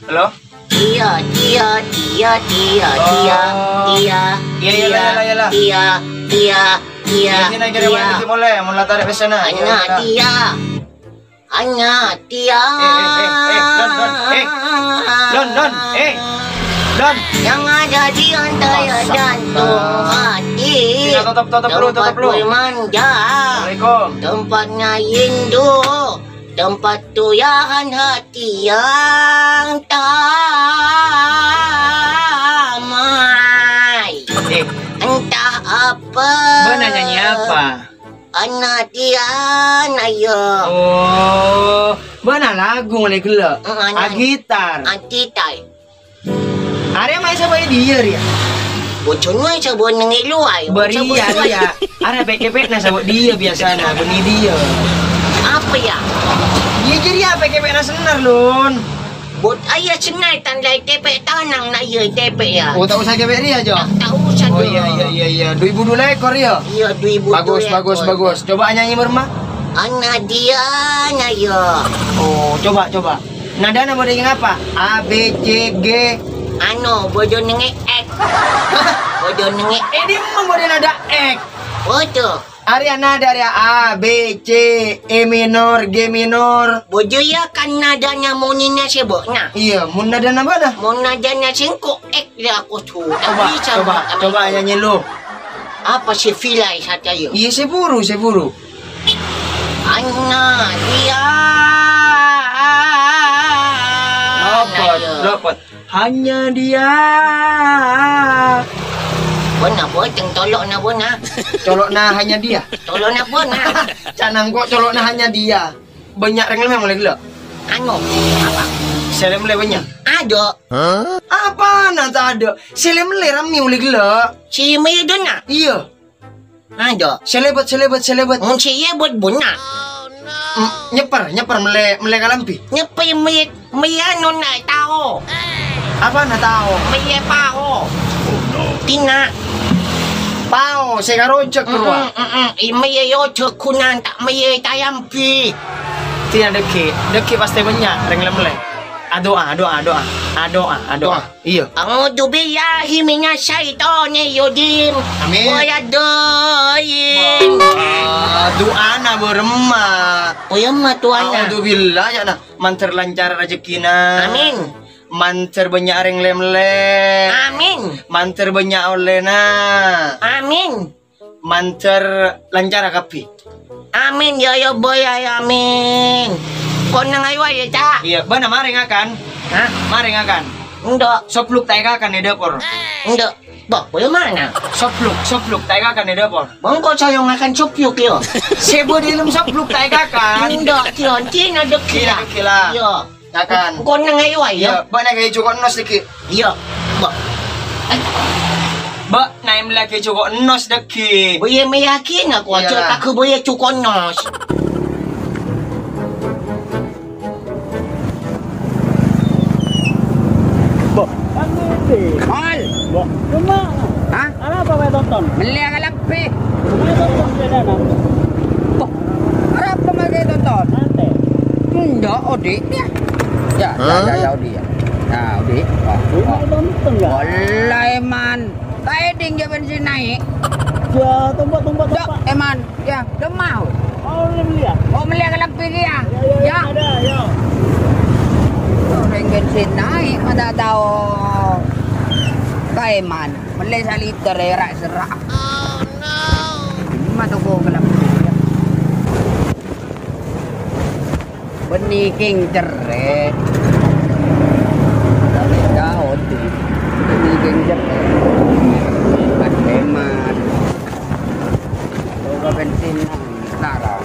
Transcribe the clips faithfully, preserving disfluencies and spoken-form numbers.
Halo? Tia, tia, tia, tia, tia, Oh. tia, Iya, iya, tia, iya, iya, iya. tia, tia, tia, Ini naik kereta tia. Lagi mulai, mulai tarik ke sana. Iya, Hanya iya. tia. Hanya tia. Eh, eh, eh, eh, Don, Don, eh. Don, Don, eh. Don. Yang ada di antara Masak, jantung Bang. Hati. Sini, tutup, tutup dulu, Tempat tutup dulu. Bermanja. Assalamualaikum. Tempatnya rindu. Tempat tuyahan hati yang damai. Eh. Entah apa. Bana nyanyi apa? Ana Diana, ya. Oh, bana lagu mulai gella'. Heeh, nyanyi. Agitar. Agitar. Arèya ma' èsabâ' è dhiyâ, rèya? Bojona èsabâ' neng è luar. Bâriyâ, rèya. Arèya pè'-kèpè'na sabâ' dhiyâ biyasana, bânnè dhiyâ. Apa, ya? Iyâ, jârèya pè'-kèpè'na Sennar, Lon. Bot, ayah Sennar, tang la ètèpè' tanang, na, iyâ, ètèpè', ya. Oh, ta' osa kèpè' rèya, Jo? Ta', ta' osa, Oh, Jo. Iyâ, iyâ, iyâ, iyâ. Dhu èbu dhu lèkor, ya? Iyâ, dhu èbu dhu lèkor. Bagus, bagus, bagus. Coba nyanyi, Merma. Ana Diana, ya. Oh, coba, coba. Nadana bâdâ è ngapa? A, B, C, G. Anu, bâdâ neng è X. Bâdâ neng è X. È dimma bâdâ nada X? Bâdâ. Arèya nada arèya A, B, C, E minor, G minor. Bâdâ, ya, kan nadana monèna sè bâ'na. Iyâ, mon nadana bâ'na? Mon nadana sèngko' X, ya, aku su-, Coba, bisa, coba, bisa. Coba nyanyi lu. Apa sè vilai satèya? Iyâ, sè buru, sè buru. Hanya dia. Lopot, Ayo. Lopot. Hanya dia. Bona, boceng, tolo'na bona. Colo'na hanya dia. Tolo'na bona. Canang kok colo'na hanya dia. Bânnya' rèng lemmè molè ghellâ'. Anu, apa? Sè lemmè bânnya'. Ada. Apana ta' ada? Sè lemmè rammè molè ghellâ'. Si Maidona. Iyâ. Ayo. Sè lèbât, sè lèbât, sè lèbât. Mon sè lèbât bânnya'. Mm, nyèpper, nyèpper mellè, mellè kalambhi. Nyèpper mèyèt, mèyèt nonna tao. Apana tao? Mèyèt pao. Tina. Pao, sè karojak rowa. Mm-mm, mm-mm. I mèyèt ojak kunan ta' mèyèt tayambi. Tina dâggi', dâggi' pastè bânnya' rèng lemmè. Adu'a, adu'a, adu'a. Adu'a, adu'a. Doa. Iyâ. A'udzubillahi minasyaitonirrajim. Amin. Waladhdallin. Ah, du'ana bârâmma. Bârâmma du'ana. A'udzubillah, ya, nah. Mandhâr lancar rajhekkèna. Amin. Mandhâr bânnya' rèng lemmè. Amin. Mandhâr bânnya' ollèna. Amin. Mandhâr lancar kabbhi. Amin, ya, ya, boy, ya, amin. Kon neng ayo aja, Cak. Iyâ, bâ'na marè ngakan? Hah? Marè ngakan? Enggak. Sobluk ta' èkakan è dâpor? Enggak. Bah, bagaimana? Sobluk, sobluk ta' èkakan è dâpor? Bengko saya ngakan sobluk, ya. Sè bâdâ è dâlem sobluk ta' èkakan? Enggak, Tion. Cina dâggi', Cina ya. Dâggi' la. Iya. Ngakan. Kon neng ayo aja. Iyâ, bâ'na ghi' jhuko' ennos dâggi'. Iyâ, Mbak. Eh. Bâ'na mellèaghi jhuko' ennos dâggi'. Bâ'na mellèaghi, ngaku aja. Iyâ. Taku bâ'na jhuko' ennos. Mbok. Mal. Mbok. Cuma. Hah? Arapa bâ'na tonton? Mellè kalambhi. Bâ'na tonton sepedana. Mbok. Arapa makè tonton? Santai. Enggak, odi', ya. Ya, ya, ya, ya, odi', ya. Nah, odi'. Oh, oh. Wallahi, man. Kaedhing jâ bensin naik. Ya, tompa', tompa', tompa'. Eman. Ya, lemah. Oh, mellè, ya? Oh, mellè kalambhi, ya. Ya, ya, ya, ada, ya. Orèng bensin naik, ma' ta' tao. Kaeman. Mellè saliter, ya, ra' sera'. Oh, no. Cuma toko kalambhi, ya. Bânnè kèng cerrè. Tapè kaodhi. Bânnè kèng cerrè. Mat-, hemat. Toko bensin larang.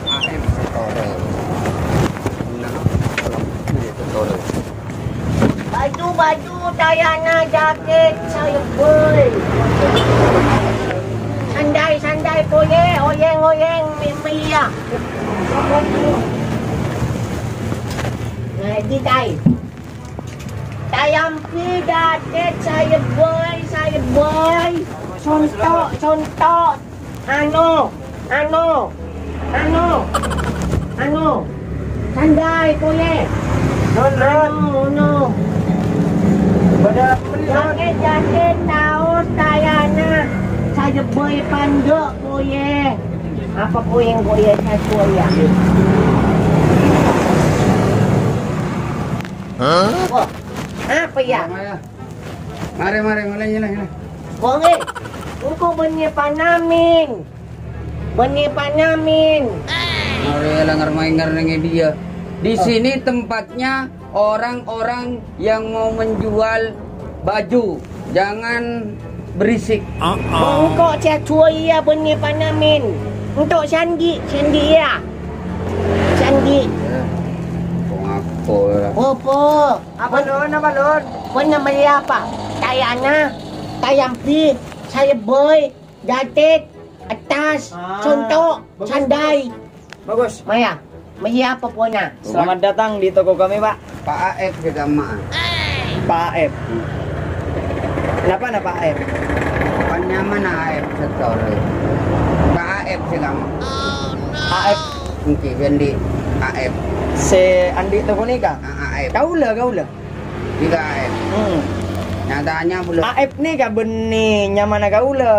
A M Store. Nah, belum. Ini Store. Baju-baju tayana jaket saya beli. Sandai-sandai polè, oyèng-oyèng mè-, mèyah. Nah, di tay. Tayambhi jaket saya beli, saya beli. Contoh, contoh. Anu, anu. Anu, anu, sandai koye. Anu, anu. Bâdâ apa, Lon? Jaket-jaket, kaos, tayana, sajebbhâi pandâ' koye. Apa koye, koye, sajuwâl ya? Wah, apa ya? Mari, mari, mulai, mulai, mulai. Wong, eh, engko' bânnè panamin. Bânnè panamin. Mari, la ngar-maèngar neng dia. Di sini tempatnya orang-orang yang mau menjual baju. Jangan berisik. Engko' cè' duwâ iyâ bânnè panamin. Entok sandi', sandi' iyâ. Sandi'. Eh, kok ngaku ya? Apa? Apa, Lon? Apa, Lon? Bânnè mellè apa? Tayana, tayambi, sajebbhâi, jaket, attas, conto', sandai. Bagus. Maya, mellè apa pona? Selamat datang di toko kami, Pak. Pak Aep sè kamma. Pak Aep. Kenapa, nah, Pak Aep? Kan nyaman Aep setor. Pak Aep sè kamma. Aep. Èngghi, sè andi' Aep. Sè andi' toko nèka? A-, Aep. Kaulâ, kaulâ. Tiga Aep. Hmm. Nyatanya belum. Aep nèka bânnè nyamana kaulâ.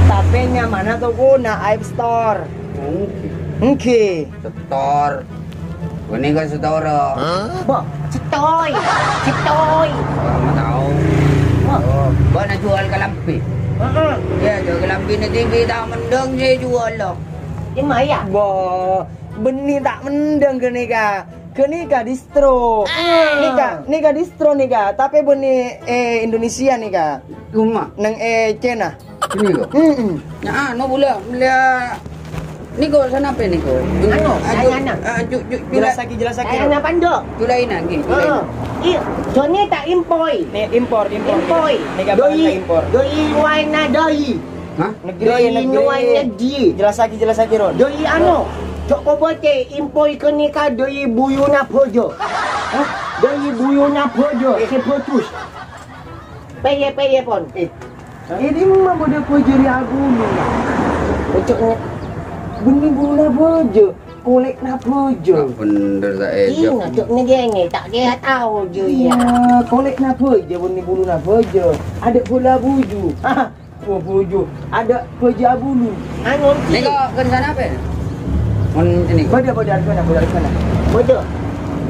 Tapè nyamana tokona Aep Store. Èngghi. Èngghi. Setor. Ghânèka setor. Bâh, setoy. Setoy. Orang mau tahu. Wah. Oh, bâ'na jual kalambhi. Heeh. Iyâ, jual kalambhi nè T V ta' mendhâng sè jual lo. Cuma ya. Bâh, bânnè ta' mendhâng ghânèka. Ghânèka distro. Nèka, nèka distro nèka, tapè bânnè, eh, Indonesia nèka. Cuma. Neng, eh, Cina. Ini kok. Mm-mm. Nah, anu pula, melihat niko, sana apa niko? Anu, ayo, saya anak. Ah, ju-, ju-, jula-, jelas lagi, jelas lagi, saya anak pandok. Julaina, nggih, julaina. Heeh. Iya, Joni tak impoi. Nih, impor, impor. Impoi. Nèka doi, impor. Doi waina doi. Hah? Negeri, doi negeri. Nuwai negeri. Jelas lagi, jelas lagi, Ron. Doi anu, cok kobote impoi kenika doi buyuna bojo. Hah? Doi buyuna bojo, eh, sebetus. Peye, peye, pon. Eh, ini mah bodo bojo di agung. Cok, buni buyuna bojo. Kolekna bojo. Bener ta, eh, iya, Jok? Ngadepne kene, tak kira tahu, Jo, ya. Iya, kolekna bojo, buni buluna bojo. Ada bola buju. Wah, bojo. Ada bojo abulu. Anu, Ci. Niko, kerjaan apa ya? Mon ini. Bodo, bodo, argana, bodo, argana. Bodo.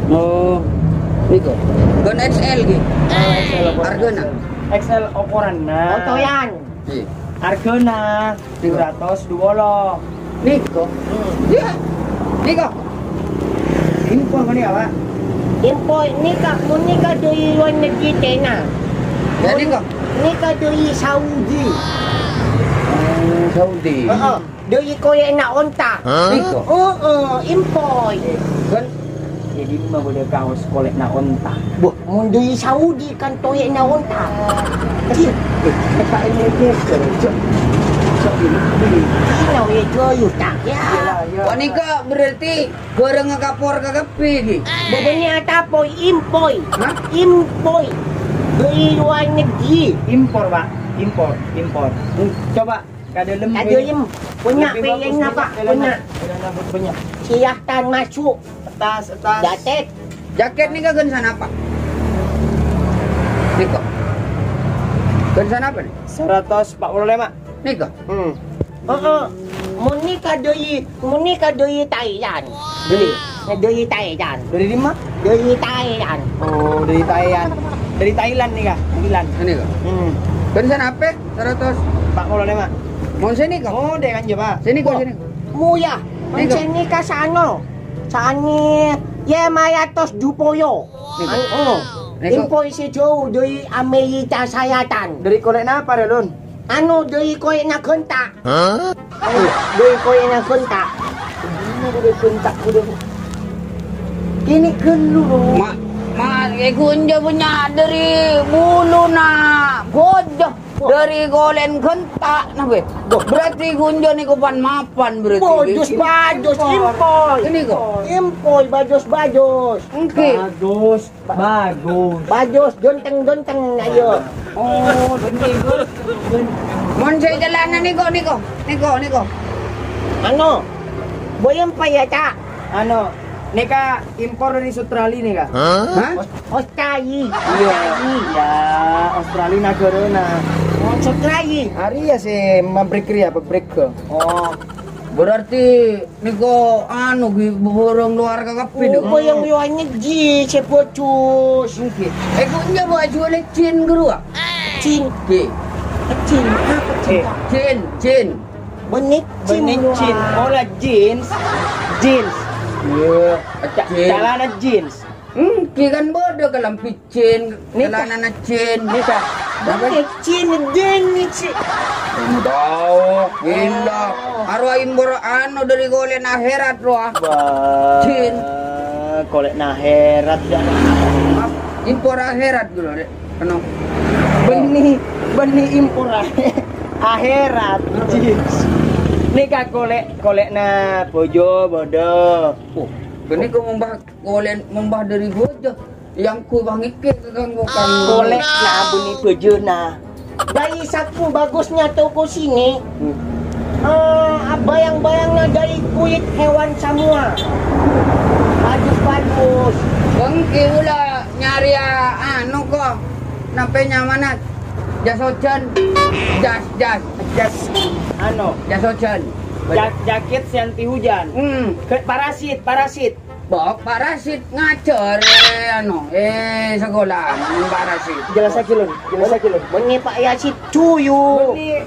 Oh, niko. Gon X L, gitu. Argana. X L ukuran, nah. Otoyan. Iya. Argana. Niko. Dua ratus dua puluh. Niko. Hmm. Iya. Niko. Impor mani apa? Impor nika, mun nika doi luar negeri tena. Ya, niko. Nika doi Saudi. Oh, Saudi. Heeh. Doi koyena onta. Hah? Niko. Heeh, impor. Kan jadi mah boleh kaos kolekna onta. Boh, mun doi Saudi kan toyekna onta. Cik, eh, Pak ini geser, cok. Cok ini, ini. Ini we joyo tak ya? Iya, iya. Wah, niko berarti goreng ngekapor ke kepi, Gi? Bukannya atapoi, impoi. Hah? Impoi. Doi luar negeri. Impor, Pak. Impor, impor. Hmm. Coba. Ka dâlem. Ka dâlem. Punya, lebih bagus, punya, punya, punya. Punya. Silahkan masuk. Atas, atas. Jaket. Jaket niko ghân sanapa? Niko. Ghân sanapa ni? Seratos empat puluh lima. Niko. Hmm. Heeh. Mun nika dâri, mun nika dâri Thailand. Dâri? Dâri Thailand. Dâri dimma? Dâri Thailand. Oh, dâri Thailand. Dâri Thailand nika. Thailand. Ini kok. Hmm. Ghân sanapa? Seratos. Empat puluh lima. Mon sè niko? Oh, deh kan, Pak. Sè niko, sè niko. Muya. Mon sè nika sano. Sani, ye mayatos dupoyo. Niko. Oh. Niko. Impoi sè jhâu dâri Amerika Selatan. Dâri kolekna apa, Lon? Anu, dâri kolekna ghânta. Hah? Anu, dâri kolekna ghânta. Ini udah ghânta, udah. Ini ghâllu, Lon. Ma, ma, iku enjâ punya dâri buluna bojo. Dâri kolè'na ghânta, napa? Berarti ghânjâ niko pan-mapan berarti. Bajos, bajos, impoi. Ini kok. Impoi, bajos, bajos. Oke. Bagus. Bagus. Bajos, ganteng, ganteng, ayo. Oh, ini, Gus. Mon sè celana niko, niko. Niko, niko. Anu, Boyong apa ya, Cak? Anu, nèka impor dari Australia nèka. Hah? Aus-, Australia. Iya. Australia. Ya, Australia nagarana. Oh, Australia. Arèya sè pabrik rèya, pabrik. Oh. Berarti nèko anu, ghi, bhârâng luar kabbhi, dong? Oh, yang luarnya jin, sè bocus. Ngghi. Eh, kok nyapa jual jin, guru, ah? Jin. Ngghi. Jin. Apa jin? Eh. Jin, jin. Bânnè jin. Bânnè jin. Ora jeans. Jeans. Iya. Ca-, jin. Calana jeans. Ngghi kan bâdâ kalambhi jin, nèka. Calanana jin. Nèka. Bânnè jin, jin, jin. Tao, gila. Oh. Arwah impor anu dari kolè'na akhèrat, rowa. Wah, jin. Kolè'na akhèrat, ya. Impor akhèrat, guru, Dek. Kenapa? Bânnè, bânnè impor akhè-, akhèrat. Jeans. Nèka kolè', kolè'na bhâjâ bâdâ. Oh, ghâniko mombah kolè', mombah dâri bhâjâ. Yang ku bangike ke kanggo, kanggo. Kolè'na bânnè bhâjâna. Dâri saku bagusnya toko sini. Hmm. Eh, bayang-bayangnya dari kulit hewan semua. Bagus-bagus. Bângki ula nyarè, ah, anu ko. Napa nyamana? Jas ojhân. Jas, jas. Jas, anu. Jas ojhân. Ja-, jaket sè anti hujan. Hmm. Ke-, parasit, parasit. Bo, parasit ngajhâr, eh, anu, eh, sekolah, parasit. Jelasaghi, Lon. Jelasaghi, Lon. Bânnè Pak Yasid, cuyu. Bânnè,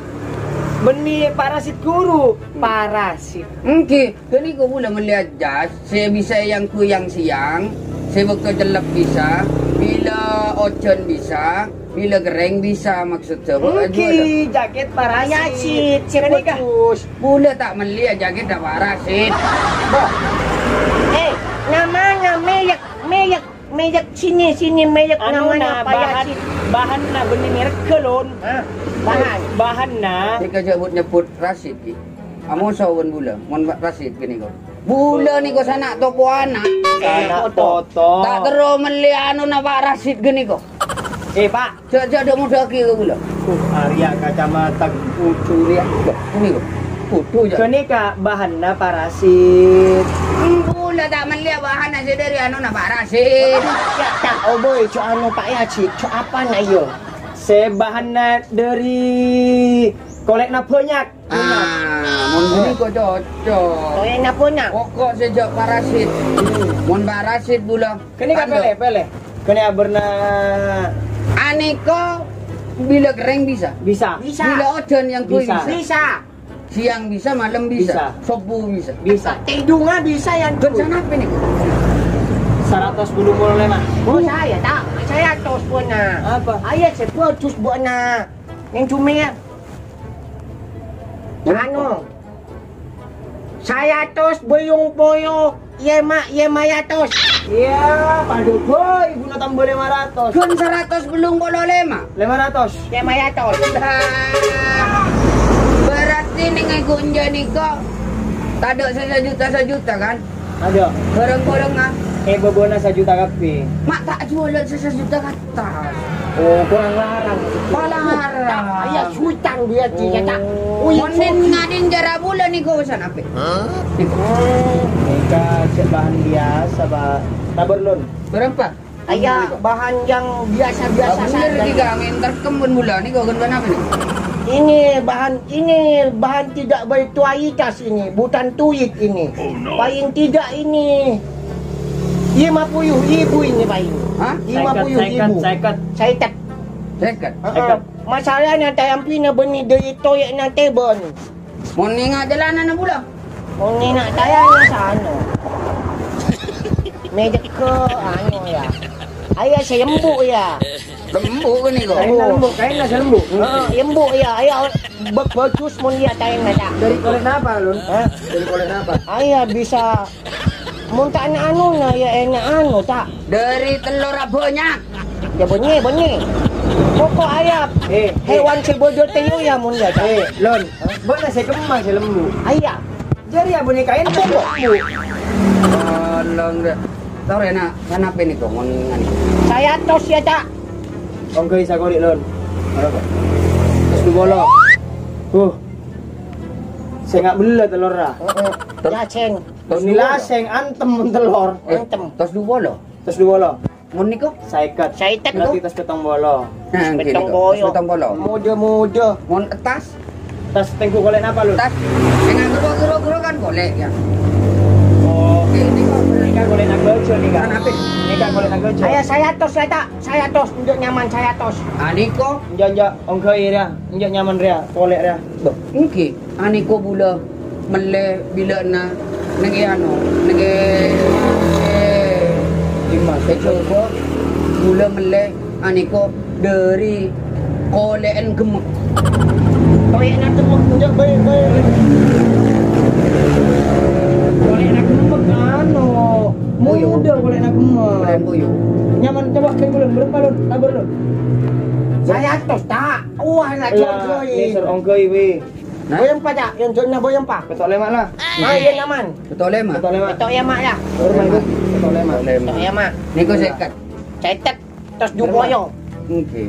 bânnè parasit guru. Hmm. Parasit. Ngghi, ghâniko bulâ mellèya jas, sè bisa èangghuy siang, sè bâkto cellep bisa, bilâ ojhân bisa, bilâ kerrèng bisa, maksud sè, Bu, ngghi, jaket parasit. Parasit, sè ghâniko. Bagus. Bulâ ta' mellèya jaket ta' parasit. Bo. Eh, namana merek, merek, merek sini, sini merek anu, namanya na, bahan, parasit. Bahanna bânnè merek, Lon. Hah? Bahan. Bahanna. Sè ka nyebut-nyebut parasit, ghi. Amoso bân bulâ, mon parasit ghâniko. Bulâ nèko sana' topo ana'. Sana' toto. Ta' terro mellè anuna parasit ghâniko. Eh, Pak. Jhâ', jhâ' dâ' modâ'aghi ka bulâ. Uh, arèya kacamata kudu rèya. Ghâniko. Kudu, jhâ'. Ghâniko bahanna parasit. Bulâ ta' mellè bahanna sè dâri anuna parasit. Ya, ta', oboy, jhâ' anu, Pak Yasid, jhâ' apana, yo? Sè bahanna dâri kolè'na bânnya'. Ah, mon ghâniko cocok. Toyana pona. Pokok sè jhâ' parasit. Mon parasit bulâ. Ghâniko tandhâ. Pèlè, pèlè. Ghâniko bârna. Anèko bilâ kerrèng bisa? Bisa. Bisa. Bilâ ojhân èangghuy bisa? Bisa. Bisa. Siang bisa, malem bisa. Bisa. Sobbhu bisa. Bisa. Tèdungnga bisa ya. Ghân sanapa nèko? Saratos bâllu polo lèma. Oh, saya tak. Saya tos pona. Apa? Ayah sebut tus buana. Neng cuma ya. Anu, sayatos bâllu polo, iyâ, Ma', iyâ, mayatos. Iyâ, padâ bhâi, ghuna tamba lèma ratos. Ghân saratos bâllu polo lèma? Lèma ratos. Iyâ, mayatos. Lah, berarti neng è ghunja nèko tadâ' sè sajuta-sajuta, kan? Adâ'. Bârâng-bârângnga. È bâbâna sajuta kabbhi. Ma' ta' juwâlân sè sajuta ka attas. Oh, kurang larang. Palarang. Iyâ, sutang dia, dia, tak. Oh. Oh, iyâ, mon nèng ngadin jhârâ bulâ nèko urusan apa? Hah? Nèko. Oh, nèka cè' bahan biasa, Pak. Tabâr, Lon. Bârâmpa? Iyâ, bahan yang biasa-biasa saja. Bener, Ki, Kang. Èntar kembun bulâ nèko, ghân apa nèko? Ini bahan, ini bahan tidak berkualitas ini, bukan tuit ini. Oh, no. Paling tidak ini lima puluh ribu ini paling. Hah? Lima puluh ribu. Sèket, sèket, sèket. Sèket? Heeh. Sèket. Masalahnya, tayampina bânnè dâri toyè'na tebon. Mon nèng jhâlânanna bulâ. Mon nèng jhâlânanna sana. Mèjek ka anu, ya. Iyâ, sè embu', ya. Embu' ghâniko. Kaènna embu', kaènna sè embu'. Heeh, embu', ya. Iyâ, bâ-, bagus mon iyâ kaènna, Cak. Dari kolè'na apa, Lon? Hah? Dari kolè'na apa? Iyâ, bisa. Mon ta' ènna' anuna, iyâ ènna' anu, Cak. Dâri tellorra bânnya'. Iyâ, bânnya', bânnya'. Pokok iyâ, eh, eh, hewan sè bâdâ tèyo iyâ, mon iyâ, Cak. Eh, Lon, bâ'na sè kemma sè lembu. Iyâ. Jârèya bânnè kaèn. Apa, Bu? Tolong, Dek. Torè, Nak. Sanapa nèko, mon ngani? Sayatos, iyâ, Cak. Ongghâi sakorè', Lon. Berapa? Saratos dua puluh. Huh. Sè nga' bellâ tellorra. Heeh. Lasèng. Tos dua puluh. Lasèng, antem mon tellor. Eh, antem. Tos dua puluh. Tos dua puluh. Mon nèko? Sèket. Sèket. Berarti tos pèttong puluh. Nah, pèttong puluh. Tos pèttong puluh. Muda-muda. Mon tas? Tas tèngghu kolè' napa, Lur? Tas. Sèngko' guru-guru kan kolè', ya. Oh. Oke, ini kok. Nèka kolè' nang baju nèka. Kan apa? Nèka kolè' nang baju. Ayo, saya tos, saya tak. Saya tos, enjâ' nyaman saya tos. Ah, nèko. Enjâ', enjâ', ongghâi rèya, enjâ' nyaman rèya, kolè' rèya. Bâh, èngghi. Anèko bulâ mellè bilâna neng è ano, neng è, eh, Dimas, è Jogo, bulâ mellè anèko dhâri kolè'en gemmek. Kolè'na gemmek, enjâ', bâi, bâi. Kolè'na gemmek, ano, Boyo. Muda kolè'na gemmek. Kolè'en boyo. Nyaman, coba, bâi, Lur, berapa, Lur? Tabur, Lur. Saya tos, tak. Wah, enak. Lah, juga, ini. Ini sur ongghâi, wi. Nah. Boyo empa', Cak. Yang jonna boyo empa'. Pètto' lèma' lah. Ah, iya, nyaman. Pètto' lèma'. Pètto' lèma'. Pètto' lèma', ya. Hormat, Gus. Pètto' lèma'. Pètto' lèma'. Nèko sèket. Sèket. Tos dua puluh. Oke.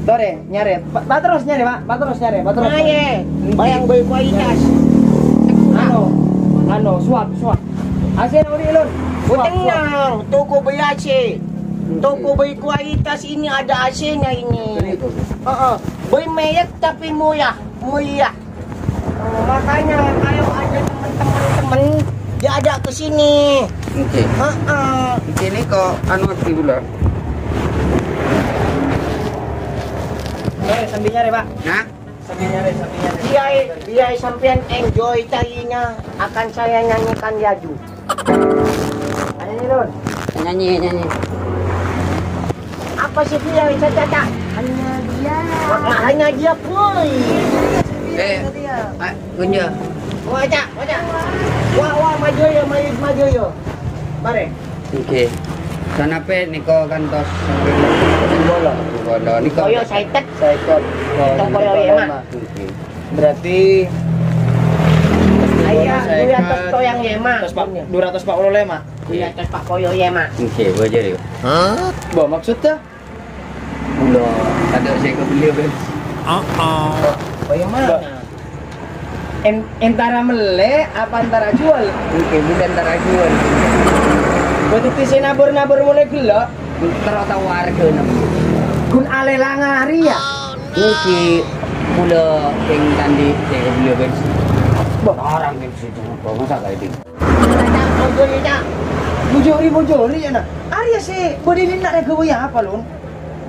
Torè, nyarè. Pa', pa' terros nyarè, Pa'. Pa' terros nyarè, Pa' terros. Ayo. Bayang bâi kualitas. Ano, ano, suap, suap. A C odi', Lur. Suap, suap. Tenang, toko bâi A C. Oke. Toko bâi kualitas ini ada A C-nya ini. Betul itu. Heeh. Bâi meyek tapi murah, meriah. Oh, makanya kalau ada teman-teman, teman, diajak ke sini. Oke. Heeh. Oke, nèko anu, abdhi kula. Eh, sambil nyarè, Pak. Nah? Sambil nyarè, sambil nyarè. Biar, biar sampean enjoy carinya, akan saya nyanyikan lagu. Ayo, Lur. Nyanyi, nyanyi. Apa sih dia, Caca? Hanya dia. Hanya dia, boy. Eh, ah, Gunja. Wah, Cak, wah, Cak. Wah, wah, maju ya, maju, maju ya. Mari. Oke. Sanapè nèko kantos? Bola. Bola. Nèko. Koyo sèket. Sèket. Tong koyo lèma'. Oke. Berarti Ayo, sèket. Dua ratus toyang lèma'. Terus, Pak, dua ratus empat puluh lèma'. Iya, terus Pak Koyo ya, Mak. Oke, bâjâr ya. Hah? Mbok maksudnya? Udah, ada saya kebeli, Ben. Koyo mana? En-, entara mellè apa entara jual? Oke, bukan entara jual. Berarti sè nabur-nabur mulai gellâ'. Terus tao arghâna. Ghun alèlang arè ya? Oke, mula yang tadi saya kebeli, Ben. Barang yang situ, masa kayak ini? Bojori, Cak. Bojori, bojori, ya, nah. Arèya sè bâdâ è dinna' rèya ghâbây apa, Lon?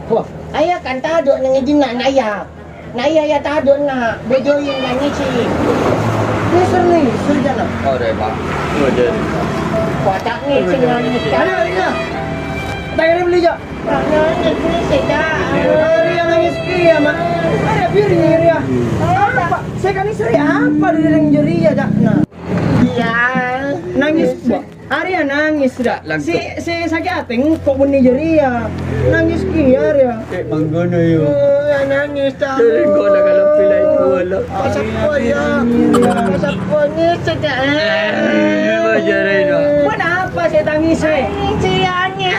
Wah, arèya kan tadâ' neng è dinna' naya. Naya ya tadâ' na', bojori nangis sih. Nèser, nèser, jana. Oh, deh, Pak. Bojori. Kocak nih, sing nangis, Cak. Ada, ada. Tak kirim beli, Cak. Nangis sih, Cak. Arèya nangis kèya, Mak. Arèya, biar, biar, ya. Apa? Saya kan istri apa di dalam jeri ya, Cak? Nah. Iya. Nangis, Mbak. Arèya nangis, Dak. Langsung. Si, si sakè' atè engko' bânnè jârèya. Nangis kèya, arèya. Cek manggono, yo. Oh, ya nangis, Dak. Jârèya engko' la kalabhi la ibu, lo. Pasappo, ya. Pasappo ni, cedek. Eh, bojori, no. Kenapa saya tangis, eh? Nangis, ya, nangis.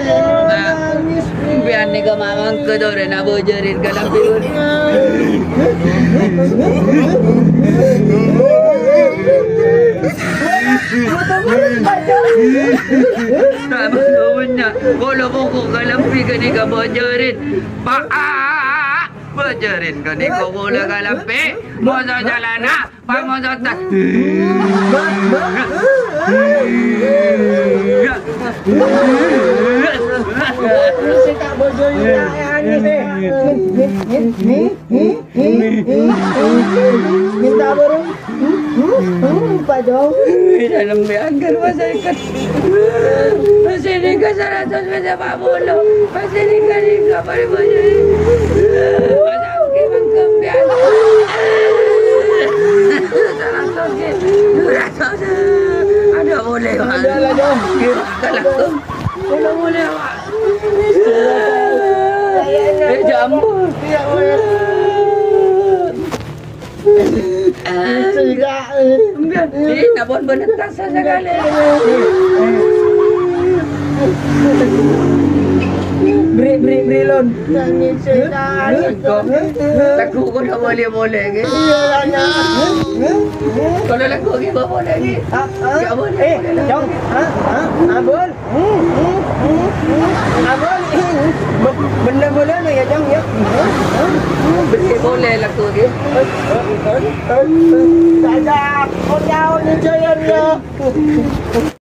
Nah. Nangis. Biar ni ke mamang ke dore na bojorin kalabhi. Tak betul punya. Kalau pokok kalabhi kene ka bojorin. Pak, ah, ah, ah, ah. Bojorin kene ka bola kalabhi. Moso jalana, Pak, moso tas. Saya tak bojorin, ya, ya, ini. Minta bareng. Pak Jong. Dalam anggar masih ikat. Masih ini ke seratus, masih empat puluh. Masih ini ke lima puluh. Masih oke, mangkep, ya. Seratus, oke. Seratus. Ada boleh, Pak. Ada lah, Jong. Ada lah. Ada boleh, Pak. Eh, jambu. Enggak. Ih, nabon bener tas saja kali. Beri, beri, beri, Lon. Nangis setan. Lagu kok ndak boleh-boleh, nggih? Iya, Lon. Kalau lagu gimana boleh, nggih? Ah, ah. Nggak boleh, eh, boleh. Cong, ah, ah, Abul. Hmm, hmm, hmm, hmm. Abul, hmm. Be-, bener boleh, ya, Cong, ya? Hmm, hmm, hmm. Boleh, boleh lagu, nggih. Eh, eh, eh, eh, eh. Dadah. Oh, ya, oh, ya, ya, ya.